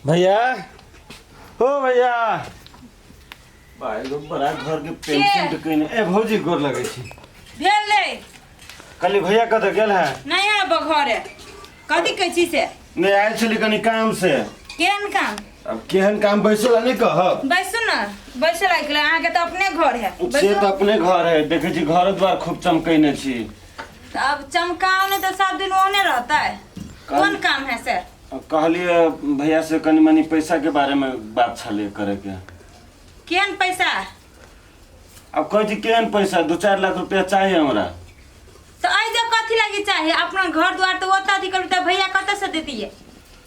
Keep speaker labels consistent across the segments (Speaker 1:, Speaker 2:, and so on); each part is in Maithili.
Speaker 1: भैया, ओ भैया, भाई लोग बड़ा घर के पेंशन के कहीं ए भौजी गोर लगे छी।
Speaker 2: भेलै।
Speaker 1: कहली भैया कतऽ गेल है?
Speaker 2: नहीं आब घरे। कथी कहै छी से?
Speaker 1: नहीं आयल छली कनी काम से।
Speaker 2: केहन काम?
Speaker 1: अब केहन काम बैसो ला नहीं कहब।
Speaker 2: बैसू ना, बैसे लायक ले, अहाँके तऽ अपने घर है।
Speaker 1: से
Speaker 2: बैसू।
Speaker 1: तऽ अपने घर है, देखै छी घर द्वार खूब चमकैने छी।
Speaker 2: तऽ अब चमकाओ नहीं तऽ सब दिन ओहने रहता है। कोन काम है से?
Speaker 1: कहलिए भैया से कनी मनी पैसा के बारे में बात छलै करे के।
Speaker 2: केहन पैसा?
Speaker 1: अब कहै छी केहन पैसा, 2-4 लाख रुपया चाहिए हमरा।
Speaker 2: तऽ एहि जे कथी लागी चाहिए? अपना घर द्वार तऽ ओतऽ अथी करू तऽ भैया कतऽ से देतियै?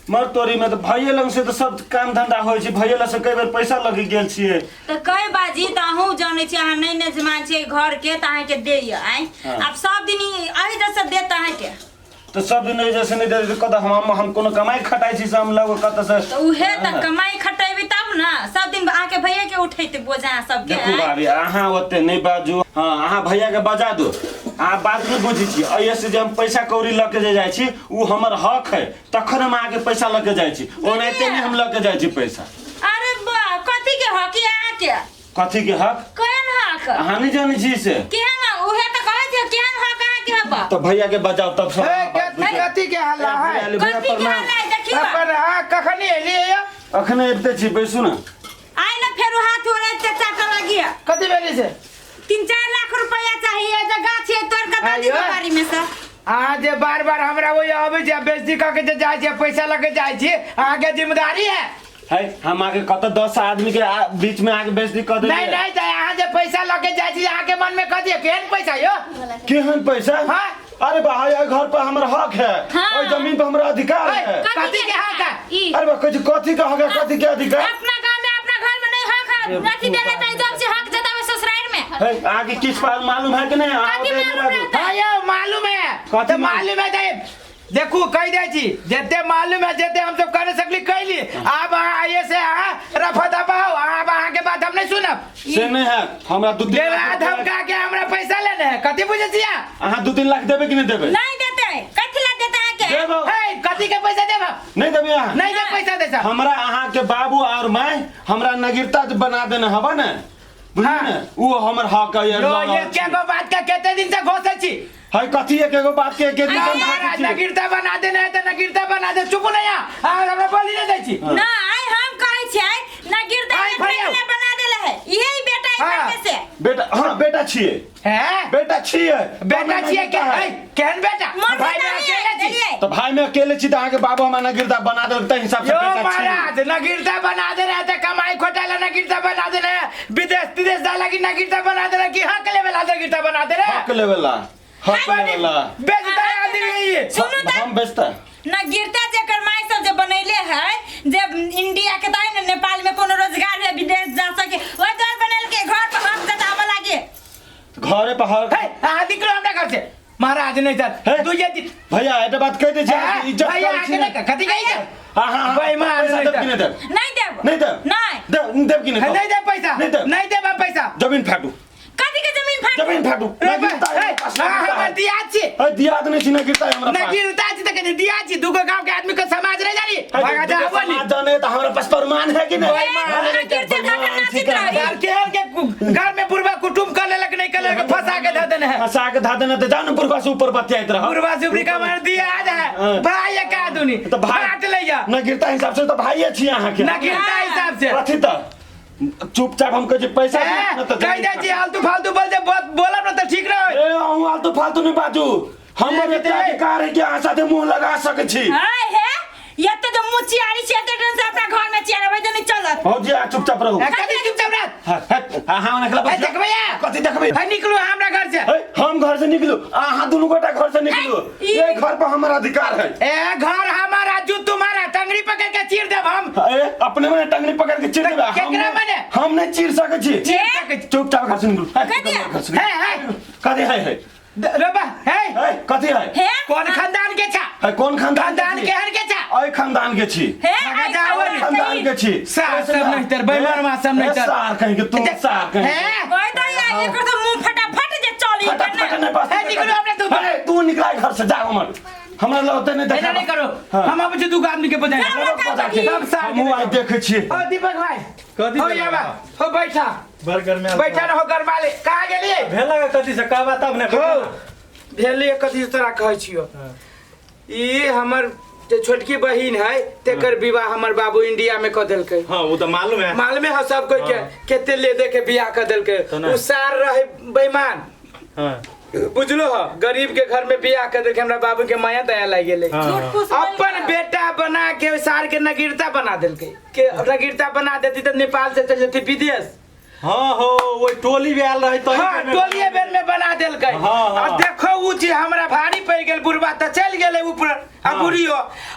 Speaker 1: मर तोरी में तऽ भैये लग से तऽ सब काम धंधा होइ छै, भैये लग से कई बेर पैसा लगी गेल छियै।
Speaker 2: तऽ कई बाजी तऽ अहूँ जानै छियै, अहाँ नहि ने जमान छियै घर के तऽ अहाँके दैया आँय।
Speaker 1: हाँ।
Speaker 2: आब सब दिन ई एहि जैसे देत अहाँके।
Speaker 1: तऽ सब दिन एहि जैसे नहि देत कतऽ हम कोनो कमाई खटाइ छी से हम लगो कतऽ से।
Speaker 2: तऽ उहे तऽ कमाई खटेबै तब ने, सब दिन अहाँके भैया के उठेतै बोझा अहाँ सबके,
Speaker 1: देखू
Speaker 2: आँय?
Speaker 1: भाभी, अहाँ ओते नहि बाजू। हाँ, अहाँ भैया के बजा दू। अहाँ बात नहि बुझै छी। एहि से जे हम पैसा कौड़ी लऽ के जे जाइ छी ओ हमर हक है, तखन हम अहाँके पैसा लऽ के जाइ छी, ओनाहिते नहि हम लऽ के जाइ छी पैसा।
Speaker 2: अरे बा, कथी के हक ई अहाँके?
Speaker 1: कथी के हक?
Speaker 2: केहन हक?
Speaker 1: अहाँ नहि जानै छी से?
Speaker 2: केहन हक? उहे तऽ कहै छी, केहन हक अहाँके हक?
Speaker 1: तऽ भैया के बजाउ तब सब।
Speaker 3: ए, कथी के हल्ला है?
Speaker 1: भैया, भैया,
Speaker 2: कथी के
Speaker 1: प्रणाम।
Speaker 2: हल्ला है? देखियौ।
Speaker 3: अपन अहाँ कखनी एलियै यौ?
Speaker 1: अखने अबिते छी, बैसू ने।
Speaker 2: आइ ने फेरो हाथ ओनाहिते चाटऽ लागिए।
Speaker 3: कथी भेलै से?
Speaker 2: 3-4 लाख रुपया चाहिए, जे गाछ है तोड़ के दऽ
Speaker 3: आइयो।
Speaker 2: दियौ बाड़ी में से।
Speaker 3: अहाँ जे बार बार हमरा ओहि अबै छै बेइज्जती कऽ के जे जाइ छै, पैसा लऽ के जाइ छी, अहाँके जिम्मेदारी है।
Speaker 1: है, हम आके कतऽ 10 आदमी के बीच में आके बेइज्जती कऽ देलियै?
Speaker 3: नहीं नहीं, तऽ अहाँ जे पैसा लऽ के जाइ छी, अहाँके मन में कथी है? केहन पैसा यौ?
Speaker 1: केहन पैसा?
Speaker 3: हाँ।
Speaker 1: अरे भाई, एहि घर पर हमर हक है,
Speaker 2: हाँ।
Speaker 1: ओहि जमीन पर हमरा अधिकार
Speaker 3: है।
Speaker 1: है।
Speaker 3: कथी के हक है?
Speaker 2: ई।
Speaker 1: अरे बा, कहै छी, कथी के हक है, कथी के अधिकार?
Speaker 2: अपना गांव में अपना घर में नहीं हक है, रखी देले त जब से हक जतावे ससुराल में।
Speaker 1: है, आगे किस बात मालूम है कि नहीं? अहाँ
Speaker 2: कथी
Speaker 1: ओतै नहि
Speaker 2: मालूम
Speaker 1: बाजू।
Speaker 2: रहतै?
Speaker 3: हाँ यौ, मालूम है।
Speaker 1: कथी
Speaker 3: तऽ मालूम है तऽ देखू कहि दै छी, जते मालूम है जते हम सब करे सकली कैली। आब अहाँ आइए से अहाँ रफा दफा हो, आब अहाँके बात हम नहीं सुनब।
Speaker 1: से नहीं है, हमरा 2-3
Speaker 3: देला
Speaker 1: लाख रुपया-
Speaker 3: धमका के हमरा पैसा लेने है, कथी बुझै छी अहाँ?
Speaker 1: अहाँ 2-3 लाख देबै कि नहीं देबै?
Speaker 2: नहीं देते, कथी ला देता है के?
Speaker 1: देबो।
Speaker 3: हे, कथी के पैसा देब हम?
Speaker 1: नहीं देबै अहाँ?
Speaker 3: नहीं देब पैसा दे सब।
Speaker 1: हमरा अहाँ के बाबू और my हमरा नगीरता जे बना देने हबा ने, बुझलियै
Speaker 3: हाँ।
Speaker 1: ने, उ हमर हक है,
Speaker 3: यो,
Speaker 1: लऽ रहल
Speaker 3: ये
Speaker 1: छी।
Speaker 3: के गो बात के कते दिन से घोसै छी?
Speaker 1: है कथी एक एगो बात के एक दिन
Speaker 2: अरे
Speaker 1: से
Speaker 3: महाराज
Speaker 1: छी?
Speaker 3: नगीरता बना देने है तऽ नगीरता बना दे, चुप नहीं यहाँ। अहाँ हमरा बोली नहीं दै छी।
Speaker 1: हाँ।
Speaker 2: ना, आइ हम कहै छियै, ना गिरदा
Speaker 3: आइ भैया।
Speaker 2: अपने बना देले है, यही बेटा है
Speaker 3: हाँ।
Speaker 2: घर के से।
Speaker 1: बेटा, हाँ, बेटा छियै।
Speaker 3: हैं?
Speaker 1: बेटा छियै।
Speaker 3: बेटा छियै के?
Speaker 1: है।
Speaker 3: है, केहन बेटा?
Speaker 2: मर्द
Speaker 3: भाई में
Speaker 2: नहीं है,
Speaker 3: अकेले छी।
Speaker 2: देखिए।
Speaker 1: तऽ भाई में अकेले छी तऽ अहाँके बाबू हमरा नगीरता बना देलक ताहि हिसाब से
Speaker 3: यो
Speaker 1: बेटा छी।
Speaker 3: महाराज नगीरता बना दे रहे थे, कमाई खोटाला नगीरता बना दे रहे हैं, विदेश विदेश जाला की नगीरता बना दे रहे कि हक लेवे ला नगीरता बना दे रहे।
Speaker 1: हक लेवेला, हक लेवेला।
Speaker 3: बेचता है आदमी ये।
Speaker 2: सुनू तऽ।
Speaker 1: हम बेचता।
Speaker 2: ना गिरता जेकर माय सब जे बनैले है, जे इंडिया के तऽ है ने, नेपाल में कोनो रोजगार है विदेश जा सके, ओहि द्वार बनैल के घर पर हक जताबऽ लागे।
Speaker 1: घरे पर हक।
Speaker 3: हे, अहाँ निकलो हमरा घर से। महाराज नहीं सर।
Speaker 1: हे?
Speaker 3: दुइये दिन।
Speaker 1: भैया, एकटा बात कहि दै छी, अहाँके
Speaker 3: हे,
Speaker 1: इज्जत
Speaker 3: भैया,
Speaker 1: करै छी
Speaker 3: आके
Speaker 1: ने।
Speaker 3: नहि, कथी कहै छै?
Speaker 1: हाँ, हाँ, हाँ।
Speaker 3: बेईमान
Speaker 1: पैसा
Speaker 3: नहीं
Speaker 1: देब
Speaker 3: सर।
Speaker 1: कि नहि देब?
Speaker 2: नहीं देब।
Speaker 1: नहीं देब?
Speaker 2: नहीं।
Speaker 1: देब, देब कि नहि?
Speaker 3: हे, नहीं देब पैसा।
Speaker 1: नहीं देब।
Speaker 3: नहीं देब हम पैसा।
Speaker 1: जमीन फाटू।
Speaker 2: कथी के जमीन फाटू?
Speaker 1: जमीन फाटू।
Speaker 3: रे
Speaker 1: नहि गिरता है,
Speaker 3: हे,
Speaker 1: पास नहि
Speaker 3: अहाँ
Speaker 1: गिरता
Speaker 3: हमर
Speaker 1: है।
Speaker 3: दियाद छी।
Speaker 1: है, दियाद नहि छी, नहि गिरता है हमरा
Speaker 3: नहि
Speaker 1: पास।
Speaker 3: गिरता छी तऽ कनि दियाद छी। दूगो गांव के आदमी के समाज नहीं जानी।
Speaker 1: है,
Speaker 3: भागा जा,
Speaker 1: दूगो
Speaker 3: बोली।
Speaker 1: समाज जाने तऽ हमरा पास प्रमाण है कि नहि?
Speaker 3: बेईमान
Speaker 2: ए,
Speaker 3: नहीं
Speaker 2: गिरते
Speaker 1: बेईमान
Speaker 2: धाका
Speaker 1: छी
Speaker 2: नाचित
Speaker 1: कहाँ?
Speaker 2: रही।
Speaker 3: घर के घर में बुढ़वा कुटुम कर लेलक नहीं कर लेलक, फंसा के धऽ देने है।
Speaker 1: फंसा के धऽ देने तऽ जाउ ने बुढ़वा से ऊपर बतियाइत रहब।
Speaker 3: बुढ़वा सुबरी का मार दिया आज है।
Speaker 1: हाँ।
Speaker 3: भाई एक आदमी।
Speaker 1: तऽ भाई
Speaker 3: काट लैया।
Speaker 1: नहि गिरता हिसाब से तऽ भाइये छी अहाँके।
Speaker 3: न गिरता हिसाब से।
Speaker 1: कथी तऽ चुपचाप हम कहै छी पैसा
Speaker 3: ए,
Speaker 1: दिअ, नहि तऽ
Speaker 3: कहि दै छी आलतू फालतू बोल जे बोलब न तऽ ठीक रहै।
Speaker 1: ए, अहूँ आलतू फालतू नहि बाजू। हमर
Speaker 3: ए,
Speaker 1: एते अधिकार है कि अहाँ साथे मुंह लगा सकै छी।
Speaker 2: हाय हे, एते जो मुँह चियारी छी, एते डर से अपना घर में चियारबै तऽ नहीं चलत।
Speaker 1: भौजी, अहाँ चुपचाप रहू।
Speaker 3: ए, कथी चुपचाप रहत?
Speaker 1: हाँ, हाँ, हाँ, ओना
Speaker 3: ए, देखबै आ?
Speaker 1: कथी देखबै?
Speaker 3: ए, निकलू हमरा घर से।
Speaker 1: ए, हम घर से निकलू, अहाँ दुनू गोटा घर से निकलू।
Speaker 2: ए,
Speaker 1: ये घर पर हमर अधिकार है।
Speaker 3: ए, घर हमारा, जूत तुम्हारा, टंगड़ी पकड़ के चीर देब हम।
Speaker 1: ए, अपने मने टंगड़ी पकड़ के चीर देबै। हम
Speaker 3: केकरा
Speaker 1: नहि-
Speaker 3: मने?
Speaker 1: हम नहीं चीर सकै छी।
Speaker 3: चीर सकै छी।
Speaker 1: चुपचाप घर से निकलू। ए,
Speaker 2: कथी?
Speaker 1: घर से निकलू।
Speaker 3: हे, हे।
Speaker 1: कथी है, है?
Speaker 3: रबा, हे।
Speaker 1: हे, कथी है?
Speaker 2: हे?
Speaker 3: कोन खानदान के छा?
Speaker 1: है, कोन खानदान के
Speaker 3: खानदान
Speaker 1: छी?
Speaker 3: केहन के छा?
Speaker 1: एहि खानदान के छी।
Speaker 2: हे,
Speaker 3: मगर
Speaker 2: आइ
Speaker 3: जाओ
Speaker 2: खानदान
Speaker 3: ने।
Speaker 1: खानदान के छी।
Speaker 3: सार सब नहीं तर, बेईमानवा सब नहीं
Speaker 1: ए,
Speaker 3: तर।
Speaker 1: सार कहीं के तू, सार कहीं के।
Speaker 3: हे?
Speaker 2: ओए तो ये एकर तो मुंह फटाफट जे चली
Speaker 1: फटाफट नहीं बस।
Speaker 3: हे, निकलो हमरा तू।
Speaker 1: अरे, तू निकला घर से, जा हमर। हमरा लग ओते नहि
Speaker 3: एना नहीं
Speaker 1: देखा
Speaker 3: करो।
Speaker 1: हाँ।
Speaker 3: हम आबै छी दू आदमी के बजाय सब सार के
Speaker 1: हमहूँ आइ देखै छियै।
Speaker 3: ओ दीपक भाई,
Speaker 4: कथी
Speaker 3: हो
Speaker 4: भेलै?
Speaker 3: याबा, हो बैठा।
Speaker 4: बड़ गर्मी।
Speaker 3: बैठा रहो गरमा ले। कहाँ गेलिए?
Speaker 4: भेला कथी से कहबा तब ने।
Speaker 3: हो भेलिए कथी से तोरा कहै छियो। ई हमर जे छोटकी बहिन है तेकर विवाह हमर बाबू इंडिया में कऽ देलकै।
Speaker 4: हाँ, वो तो मालूम है।
Speaker 3: मालूम है सब कोई के केते ले दे के बियाह कर देलकै।
Speaker 4: तो ना।
Speaker 3: उ सार रहे बेईमान।
Speaker 4: हाँ।
Speaker 3: बुझलो हो, गरीब के घर में बियाह कर देलकै, हमरा बाबू के माया दया लागि गेलै।
Speaker 4: हाँ।
Speaker 2: झूठ फूस बोल
Speaker 3: अपन
Speaker 2: कऽ।
Speaker 3: बेटा बना के ओहि सार के नगीरता बना देलकै। के नगीरता बना देती तऽ नेपाल से चल जेती विदेश।
Speaker 4: हाँ हो, वो टोली भी आयल रहे तो।
Speaker 3: हाँ, टोलिए बेर में बना देलकै।
Speaker 4: हाँ, हाँ।
Speaker 3: आ देखो उ चीज हमरा भारी पड़ि गेल, बुढ़बा तऽ चलि गेलै ऊपर आ बुढ़ियो।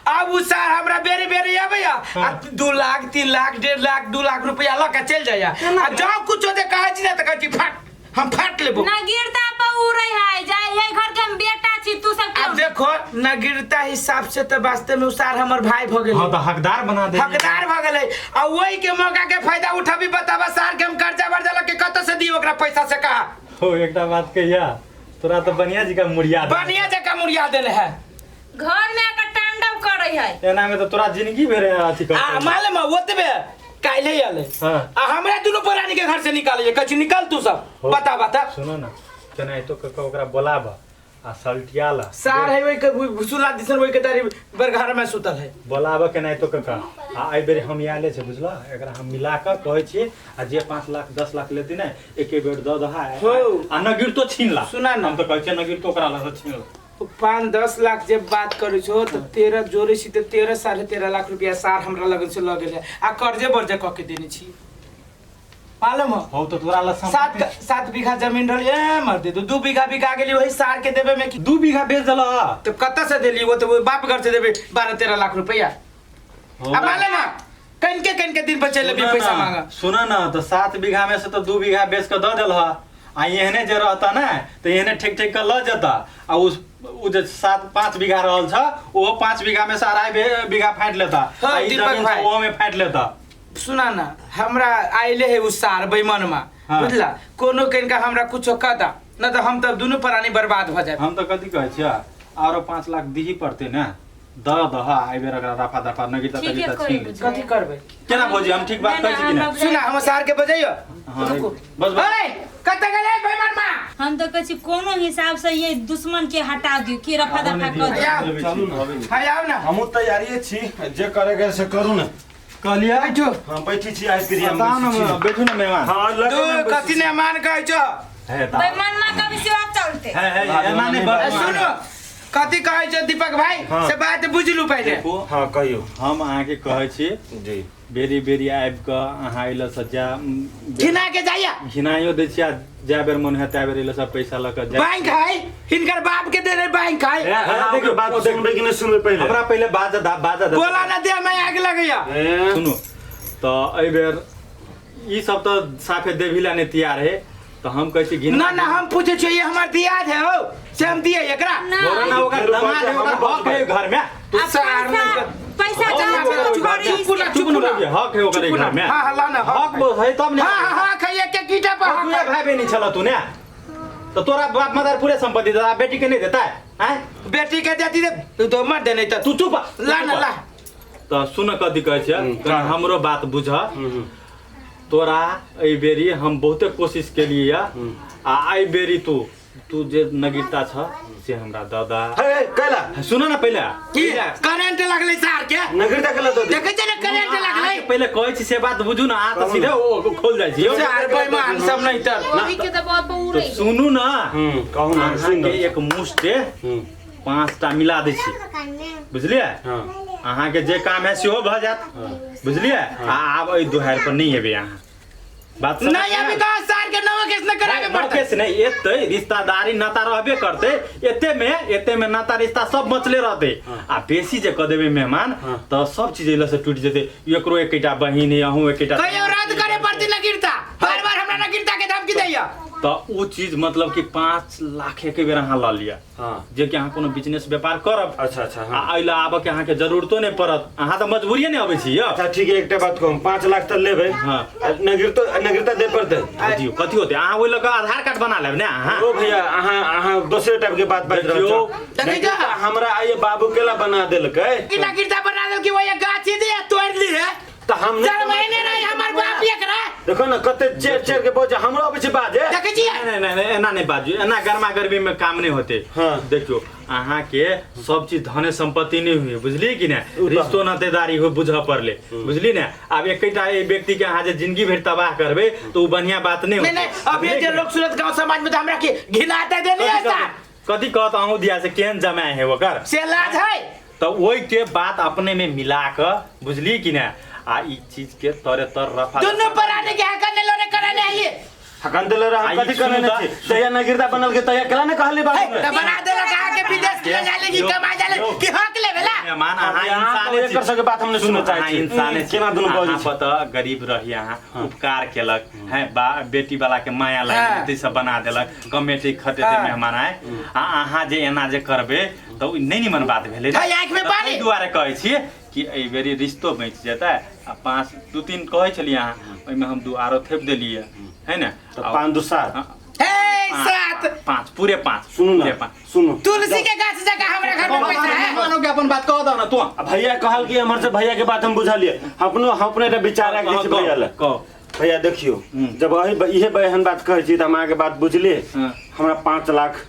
Speaker 3: आब उ सार हमरा बेरी बेरी अबैया आ 2 लाख 3 लाख 1.5 लाख 2 लाख रुपया लऽ के चलि जाइया। आ जाओ कुछो जे कहै छी ने तऽ कहै छी फाट, हम फाट लेबो।
Speaker 2: नगीरता पर उड़ै है जाय है घर के हम बेटा छी तू सब
Speaker 3: आब
Speaker 2: क्यों?
Speaker 3: देखो नगीरता हिसाब से तऽ वास्तव में उ सार हमर भाई भऽ गेलै।
Speaker 4: हाँ, तो हकदार बना दे।
Speaker 3: हकदार भऽ गेलै। आ ओहि के मौका के फायदा उठाबी। बताबा सार के हम कर्जा वर्जा लऽ के कतऽ से दियौ ओकरा पैसा से कहा?
Speaker 4: हो, एकटा बात कहिया, तोरा तो बढ़िया जी का मुड़िया दे।
Speaker 3: बढ़िया जगह मुड़िया देने है।
Speaker 2: घर में आकर तांडव करै है।
Speaker 4: एना में तो तोरा जिंदगी भर अथी कर।
Speaker 3: आ मालूम है ओतबे काल्हे आले।
Speaker 4: हाँ।
Speaker 3: आ हमरा दुनू प्राणी के घर से निकालिए, कहै छी निकल तू सब।
Speaker 4: हो।
Speaker 3: बता बता।
Speaker 4: सुनो ना, केना तो कक ओकरा बोलाब आ सल्टिया ला।
Speaker 3: सार है ओहि के भुसुला दिसन, ओहि के दारी बरघर में सुतल है।
Speaker 4: बोलाब केना तो कक आ एहि बेर हम आले छै, बुझल? एकरा हम मिला कऽ कहै छियै आ जे 5 लाख 10 लाख लेती ने एके बेर दऽ दहा।
Speaker 3: हो।
Speaker 4: आ नगीर तो छीन ला।
Speaker 3: सुना ना।
Speaker 4: हम तो कहै छियै नगीर तो ओकरा लग से छीन ला।
Speaker 3: 5-10 लाख जे बात करै छो तऽ 13 जोड़ै छी तऽ 13 13.5 लाख रुपया सार हमरा लगन से लऽ गेलै आ कर्जे बर्जे कऽ के देने छी, मालूम हो?
Speaker 4: हो, तो तोरा लग
Speaker 3: 7 बीघा जमीन रहल, ए मर दे 2 बीघा बिका गेली वही सार के देबे में। की
Speaker 4: 2 बीघा बेच देला?
Speaker 3: तब कतऽ से देली? वो तो बाप घर से देबे 12-13 लाख रुपया।
Speaker 4: हो।
Speaker 3: आ मालूम है कनके कनके दिन पर चलि अबी
Speaker 4: सुना
Speaker 3: पैसा
Speaker 4: ना,
Speaker 3: मांगा।
Speaker 4: सुना ना, तो 7 बीघा में से तो 2 बीघा बेच के दऽ देलह आ एहने जे रहता ने तऽ एहने ठीक ठीक के लऽ जेता आ उस उ जे 7-5 बीघा रहल छ, ओहो 5 बीघा में से 2.5 बीघा फाटि लेता।
Speaker 3: हाँ,
Speaker 4: आ ई
Speaker 3: दीपक
Speaker 4: जमीन
Speaker 3: भाई।
Speaker 4: ओहो में फाटि लेता।
Speaker 3: सुना ना, हमरा आइले है उ सार बेईमानमा।
Speaker 4: हाँ।
Speaker 3: बुझला, कोनो कनिका हमरा कुछो कह दा न तऽ हम तऽ दुनू प्राणी बर्बाद भऽ जायब।
Speaker 4: हम तऽ कथी कहै छियै, आरो 5 लाख दिही पड़तै ने, दऽ दह एहि बेर एकरा रफा दफा नगीता
Speaker 2: ठीके
Speaker 4: तगीता
Speaker 2: कहै
Speaker 4: छीन लै।
Speaker 2: बुझाइ।
Speaker 3: कथी करबै?
Speaker 4: केना भौजी, हम ठीक बात
Speaker 2: नहि,
Speaker 4: कहै छी कि
Speaker 2: नहि,
Speaker 4: नहि?
Speaker 3: सुना, हमर सार के बजैयो।
Speaker 4: हाँ,
Speaker 3: रुकू।
Speaker 4: बस बस।
Speaker 3: ओए, कतऽ गेलै बेईमानमा?
Speaker 2: हम तऽ कहै छी कोनो हिसाब से ये दुश्मन के हटा दियौ कि रफा दफा कऽ दियौ।
Speaker 1: चलू ने।
Speaker 3: हाय, आउ ना।
Speaker 1: हमहूँ तैयारिए छी, जे करे से करू ने।
Speaker 4: कहलियै।
Speaker 3: बैठो।
Speaker 1: हाँ, बैठी छी आइ प्रिया।
Speaker 4: बताउ ने, बैठू ने मेहमान।
Speaker 1: हाँ,
Speaker 3: तू
Speaker 1: लगे ने बैठी
Speaker 3: कथी
Speaker 1: छी।
Speaker 3: ने मान कहै छो?
Speaker 4: हे ता-
Speaker 2: बेईमानमा कभी सेवा चलते।
Speaker 4: हे हे, एना नहि
Speaker 3: ए,
Speaker 4: बस।
Speaker 3: सुनो, कथी कहै छो दीपक भाई?
Speaker 1: हाँ।
Speaker 3: से बात बुझलू पहिले।
Speaker 4: देखू,
Speaker 1: हाँ, कहियौ।
Speaker 4: हम अहाँके कहै छी,
Speaker 1: जी।
Speaker 4: बेरी बेरी आबि कऽ अहाँ अयला से जा
Speaker 3: घिना के जाइया।
Speaker 4: घिनाइयो दै छियै आ जा बेर मन है ता बेर अयला सब पैसा लऽ कऽ जा।
Speaker 3: बैंक है, हिनकर बाप के देने बैंक है।
Speaker 1: ए, अहाँ
Speaker 4: देखियौ,
Speaker 1: ओकर बात सुनबै कि नहि सुनबै पहिले?
Speaker 4: हमरा पहिले बाज दा, बाज दा।
Speaker 3: बोला ना, दे में आग लगैया।
Speaker 1: ए,
Speaker 4: सुनू तऽ एहि बेर ई सब तऽ साफे देवी ला नहि तैयार है, तऽ हम कहै छी घिना
Speaker 3: ना ना, हम पूछे छियै, ये हमर दियाद है हो से हम दिए एकरा?
Speaker 2: ना।
Speaker 4: घोड़ा ना, ओकर
Speaker 1: फेर
Speaker 4: दमाद है, ओकर
Speaker 1: हम
Speaker 4: हक है घर में।
Speaker 3: तू
Speaker 2: आ
Speaker 3: सार
Speaker 2: पैसा
Speaker 3: नहीं
Speaker 2: पैसा
Speaker 4: हाँ,
Speaker 2: जमा
Speaker 4: हाँ,
Speaker 2: करो,
Speaker 4: हाँ,
Speaker 2: छोड़ी।
Speaker 3: चुप ना,
Speaker 4: चुप
Speaker 3: चुप ना।
Speaker 4: ना, हक है ओकर
Speaker 3: चुप ना।
Speaker 4: घर में।
Speaker 3: हाँ, हाँ, ला ना,
Speaker 4: हक है तब ने।
Speaker 3: हाँ हाँ हाँ, खाइए के कीटा पर हक
Speaker 4: तू
Speaker 3: है।
Speaker 4: भाई बहनी छल तू ने, तो तोरा बाप मदार पूरे संपत्ति देता, बेटी के नहीं देता है आँय?
Speaker 3: बेटी के देती दे तू तो मर दे नहीं तो
Speaker 4: तू चुप।
Speaker 3: ला ना ला।
Speaker 4: तऽ सुन, कथी कहै छियै, कनि हमरो बात बुझ। तोरा एहि बेरी हम बहुते कोशिश केलियै आ एहि बेरी तू तू जे नगीरता छ से हमरा दऽ दा।
Speaker 1: हे, कैला?
Speaker 4: सुन न पहिले।
Speaker 3: की करंट लगलै सार के?
Speaker 1: नगरता केला दऽ दी?
Speaker 3: देखै छै ने करंट लगलै।
Speaker 4: अहाँके पहिले कहै छी से बात बुझू ने, अहाँ तऽ सीधे ओ खोल जाइ छी यौ।
Speaker 3: सार बेईमान सब नहीं तर।
Speaker 5: ओही के तऽ बहुत
Speaker 4: तऽ
Speaker 5: उड़ै है।
Speaker 4: सुनू ने।
Speaker 1: कहू ने, सुन।
Speaker 4: अहाँके एक मुष्टे 5टा मिला दै छी, बुझलियै?
Speaker 1: हाँ।
Speaker 4: अहाँके जे काम है सेहो भऽ जायत, बुझलियै? आ आब एहि दुहारि पर नहि एबै अहाँ, बात समझ
Speaker 3: नहीं अभी
Speaker 4: गेल?
Speaker 3: कहा सार के नवा केस न कराबे पड़तै।
Speaker 4: नौकेश नहि एतै, रिश्तेदारी नाता रहबे करतै। एते में नाता रिश्ता सब बचले रहतै आ बेसी जे कऽ देबै मेहमान तऽ सब चीज एला से टूटि जेतै। एकरो एकेटा बहिन है, अहूँ एकेटा।
Speaker 3: कहियो रद्द करे पड़ती न गिरता, बार बार हमरा न गिरता के धमकी दैया।
Speaker 4: तऽ ओ चीज मतलब कि 5 लाख एक बेर अहाँ लऽ लिअ।
Speaker 1: हाँ।
Speaker 4: जे कि अहाँ कोनो बिजनेस व्यापार करब।
Speaker 1: अच्छा अच्छा। हाँ।
Speaker 4: आ एहि लए आबऽ के अहाँके जरूरतो नहि पड़त, अहाँ तऽ मजबूरिये नहि अबै छी यौ।
Speaker 1: अच्छा ठीक है, एकटा बात कहू, 5 लाख तऽ लेबै।
Speaker 4: हाँ।
Speaker 1: आ नगरतो नगरता दे पड़तै।
Speaker 4: दियौ, कथी होतै, अहाँ ओहि लऽ कऽ आधार कार्ड बना लेब ने अहाँ।
Speaker 1: ओ भैया, अहाँ अहाँ दोसरे टाइप के बात बाजि रहल
Speaker 4: देखियौ।
Speaker 1: छौ।
Speaker 3: देखै जा।
Speaker 1: नगरता हमरा आइए बाबू केला बना देलकै
Speaker 3: कि नगरता बना देलकै, वही गाछी दे तोड़ि ली है।
Speaker 1: तऽ हम नहि
Speaker 3: चार महीने रही हमर बाप एकरा।
Speaker 1: देखो ना कते चेर चेर के बजे हमरो अबै छै बाजे।
Speaker 3: देखै छियै?
Speaker 4: नहीं, नहीं, नहीं, एना नहीं बाजू, एना गर्मा गर्मी में काम नहीं होते।
Speaker 1: हाँ।
Speaker 4: देखियो अहाँ के सब चीज धने संपत्ति नहीं हुई, बुझलिए कि नहीं?
Speaker 1: उ तऽ-
Speaker 4: रिश्तो नातेदारी हो बुझऽ पड़ले, बुझली ने? आब एकेटा एहि व्यक्ति के अहाँ जे जिंदगी भरि तबाह करबै तऽ उ बढ़िया बात नहीं
Speaker 3: नहीं
Speaker 4: होते।
Speaker 3: नहीं, अभी जे लोग सूरत गांव समाज में तो हमरा के घिनाते देली है साहब।
Speaker 4: कथी कहत अहूँ दिया से केहन जमाए है ओकर
Speaker 3: से लाज है।
Speaker 4: तऽ ओहि के बात अपने में मिला कऽ, बुझलिए कि नहीं? आ ई चीज के तरे तर रफा
Speaker 3: दुनू प्राणी के हकन ने लोने कराने आइए।
Speaker 1: हकन देले रह, हम
Speaker 4: आ ई
Speaker 1: कथी करने
Speaker 4: सुनू
Speaker 1: छी? तहिया नगरता बनल के तहिया केला ने कहली बाबू
Speaker 3: तो बना देला कहा के विदेश के ले जाले की कमा जाले
Speaker 4: यो।
Speaker 3: कि हक लेवेला।
Speaker 4: मेहमान अहाँ
Speaker 1: अहाँ
Speaker 4: इंसाने
Speaker 1: तो एकर
Speaker 4: छी।
Speaker 1: सबके बात हम नहि सुनऽ चाहै
Speaker 4: अहाँ
Speaker 1: छी।
Speaker 4: इंसाने छी।
Speaker 1: केना दुनू बजै
Speaker 4: अहाँ
Speaker 1: छी?
Speaker 4: पता गरीब रही, अहाँ उपकार केलक हैं, बा बेटी वाला के माया लागि
Speaker 3: हाँ।
Speaker 4: गेल, सब बना देलक, कमेटी खटेते
Speaker 3: हाँ।
Speaker 4: मेहमान आए। आ अहाँ जे एना जे करबै तऽ ओ नहि निमन बात भेलै ने।
Speaker 3: है, आँखिमे
Speaker 4: तऽ
Speaker 3: पानी।
Speaker 4: ताहि दुआरे कहै छी कि एहि बेरी रिश्तो बचि जेतै आ 5 2 3 कहै छलियै अहाँ, ओहिमे हम 2 आरो थेप देलियै है ने।
Speaker 1: तऽ 5 2 7।
Speaker 4: हाँ,
Speaker 3: हे 7
Speaker 4: 5 पूरे 5।
Speaker 1: सुनू
Speaker 4: पूरे
Speaker 1: ना,
Speaker 4: 5।
Speaker 1: सुनू।
Speaker 3: तुलसी के गाछ जगह हमरा घर में पैसा है।
Speaker 4: मानो के अपन बात कह दो ना तू।
Speaker 1: आ भैया कहल कि हमर से भैया के बात हम बुझलिए, अपनो हम अपने एकटा विचार राखि दै छी भैया लए।
Speaker 4: कह।
Speaker 1: भैया देखियो, जब अही इहे एहन बात कहै छी तऽ हम अहाँके बात बुझलिए।
Speaker 4: हाँ।
Speaker 1: हमरा 5 लाख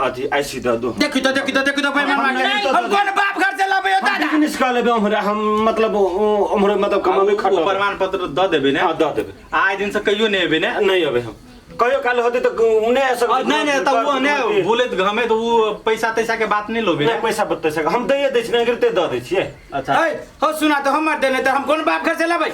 Speaker 1: अथी ऐसी दऽ दू।
Speaker 3: देखी तो देखी तो देखी तो भाई
Speaker 1: हम नहीं तो
Speaker 3: हम कौन बाप घर से लाबे
Speaker 1: हम
Speaker 3: दादा?
Speaker 1: बिजनेस कऽ लेबै उम्हरे, हम मतलब उम्हरे मतलब कमाबे
Speaker 4: ओ
Speaker 1: खटबै।
Speaker 4: प्रमाण पत्र दऽ देबै ने?
Speaker 1: हाँ दऽ देबै।
Speaker 4: आइ दिन से कहियो नहि एबै ने?
Speaker 1: नहि एबै हम, कहियो काल होतै तऽ उने सब।
Speaker 4: नहीं नहीं, तब वो ने बोले तो हमें तो वो पैसा तैसा के बात नहीं लोबे
Speaker 1: नहि
Speaker 4: ने।
Speaker 1: पैसा पैसा हम दैए दै छी, नहि गिरते दऽ दै छियै।
Speaker 4: अच्छा।
Speaker 3: ए हो सुना तो हमर देने तो हम कौन बाप घर से लाबे?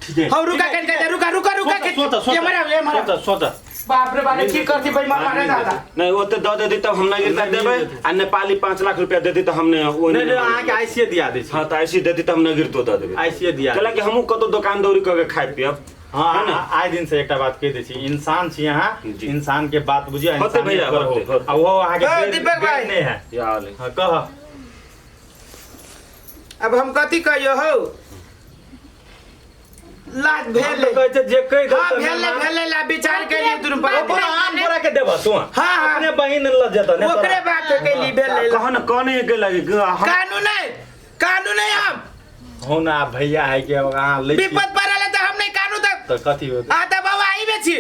Speaker 4: ठीक है।
Speaker 3: हो रुका कर के रुका रुका रुका के
Speaker 4: सोच सोच
Speaker 3: ये मरा ये मरा।
Speaker 4: सोच सोच।
Speaker 3: बाप रे बाप, की करती भाई मार मारे दादा।
Speaker 1: नहीं ओते दऽ देती तब हम नहि गिरता देबै, आ नेपाली 5 लाख रुपया देती तऽ हम नहि ओ
Speaker 4: नहीं नहीं, अहाँ के आईसीए दिया दै छी।
Speaker 1: हाँ तऽ ऐसी देती तऽ हम नहि गिरतो दऽ देबै।
Speaker 4: आईसीए दिया
Speaker 1: कैला कि हमहूँ कतौ दोकान दौरी कऽ के खाइ पियब।
Speaker 4: हाँ
Speaker 1: है ना?
Speaker 4: आइ दिन से एकटा बात कहि दै छी, इंसान छी अहाँ,
Speaker 1: जी।
Speaker 4: इंसान के बात बुझियौ,
Speaker 1: होतै भैया,
Speaker 4: इंसानियत पर हो।
Speaker 1: होतै, होतै।
Speaker 4: आ ओहो अहाँके
Speaker 3: ए, दीपक
Speaker 4: बेर
Speaker 3: भाई।
Speaker 4: नहि है।
Speaker 1: या ले।
Speaker 4: हाँ कह।
Speaker 3: अब हम कथी कहियो हो? लाज भेले।
Speaker 4: कहै छै जे कहि
Speaker 3: हाँ
Speaker 4: देतौ
Speaker 3: भेले
Speaker 4: मेहमान।
Speaker 3: भेले ला विचार केलिए दुनू पर।
Speaker 4: अपन आन तोरा के देबह तू।
Speaker 3: हाँ, हाँ।
Speaker 4: अपने बहिन ल जेतौ ने तोरा।
Speaker 3: ओकरे बात केली भेले।
Speaker 1: कह न कने के लगे
Speaker 3: कानून नहीं, कानून नहीं हम।
Speaker 4: हो ना भैया है कि अहाँ लै छी।
Speaker 3: विपद पड़ल है तो हम नहीं कानून तक।
Speaker 4: तऽ कथी होतै?
Speaker 3: आ तऽ बाबा आई बे छी।